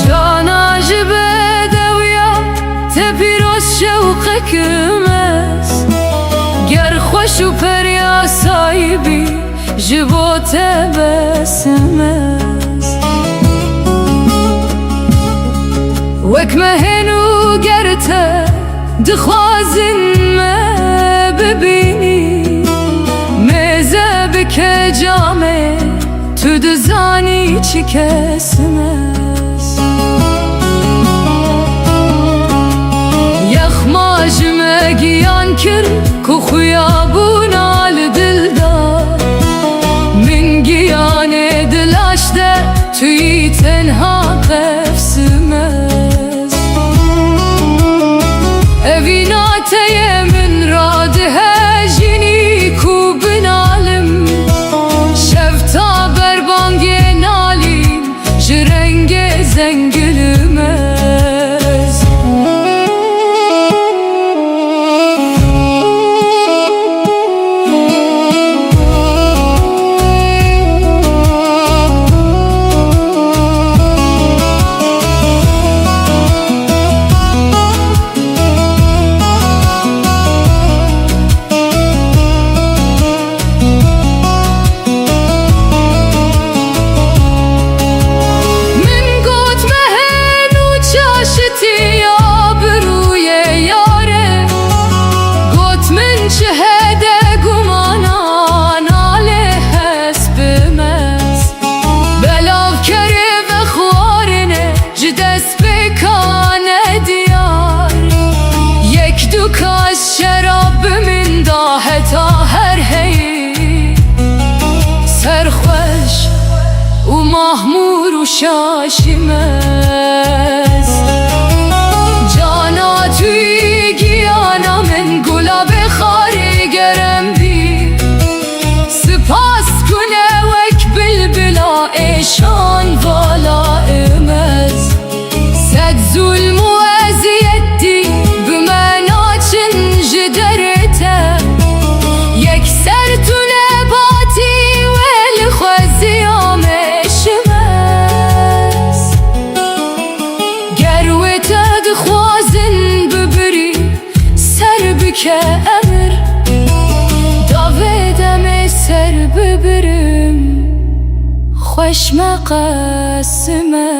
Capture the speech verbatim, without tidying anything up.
Cana ji bedewiya te pîroz şewqek mez, ger xweş û perya sayî bî, ji bo te bes mez. Wek me hên û ger te dixwazin me bibînî, mêze bike camê, tu dizanî çi kes me. Yexma ji me giyan kir ku xuya bûna li dil da. Min giyanê di laş de tu yî tenha qefsimez. Evîna te ye min radihejînî ku binalim. Şev ta berbangê nalîm ji rengê zengilim ez. Min got me hên û çaşitiya bi rûyê yare. Got min çi hede gumana nalê hesp bimez. Belavkerê vexwarine ji destpêka nediyar. Yek du kas şerab bi min da heta her heyî. Serxweş û mahmûr û şaşimez. Cana tu yî giyana min, gulabê xarê gerem bî. Spas ku ne wek bilbila êşan vala imez. Sed zulm û eziyet dî bi me naçin ji derê te. Yekser tu nebatî wê li xweziya me şimez. Ger wê te dixwazin bibirî, ser bike emir. Da vê demê ser bibirim, xweş me qesime.